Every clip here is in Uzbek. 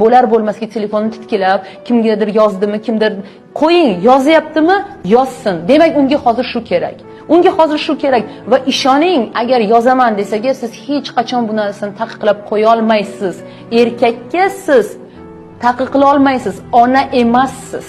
Bo'lar bo'lmasga telefonni titkilab, kimgadir yozdimi, kimdir, qo'ying, yozyaptimi, yozsin. Demak, unga hozir shu kerak. Unga hozir shu kerak va ishoning, agar yozaman desaga, siz hech qachon bu narsani taqiqlab qo'ya olmaysiz. Erkakka siz taqiqlay olmaysiz, ona emassiz.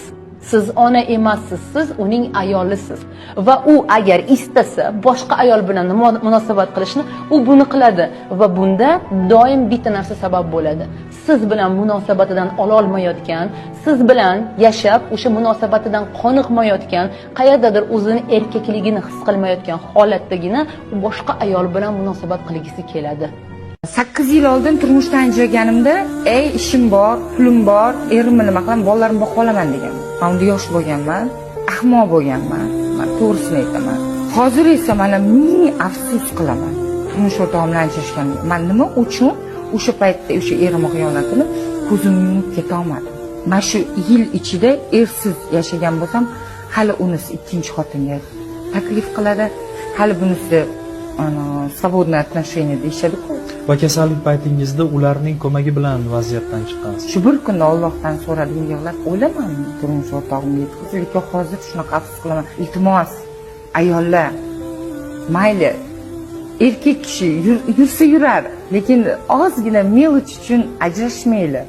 Siz ona emassiz, siz uning ayolisiz. Va u agar istasa boshqa ayol bilan munosabat qilishni, u buni qiladi va bunda doim bitta narsa sabab bo'ladi. Siz bilan munosabatidan ololmayotgan, siz bilan yashab, o'sha munosabatidan qoniqmayotgan, qayerdadir o'zini erkakligini his qilmayotgan holatdagina u boshqa ayol bilan munosabat qilgisi keladi. 8 yil oldin turmushdan ajraganimda, "Ey, ishim bor, pulim bor, erimni nima qilaman, bolalarimni boqa olaman", deganman. Man unda yosh bo'lganman, ahmoq bo'lganman, man to'g'risini aytaman. Hozir esa mana ming afsus qilaman turmush o'rtog'im bilan ajrashganimga. Man nima uchun o'sha paytda o'sha erimni xiyonatini ko'zimni yumib ketolmadim? Mana shu yil ichida ersiz yashagan bo'lsam, hali unisi ikkinchi xotinga taklif qiladi, hali bunisi свободное отношение deyishadi-ku. Va kasallik paytingizda ularning ko'magi bilan vaziyatdan chiqqansiz. Shu bir kunda Ollohdan so'radim, yig'lab, o'lamanmi turmush o'rtog'imga yetkazib. Lekin hozir shunaqa afsus qilaman. Iltimos, ayollar, mayli, erkak kishi yursa yurar, lekin ozgina мелочь uchun ajrashmanglar.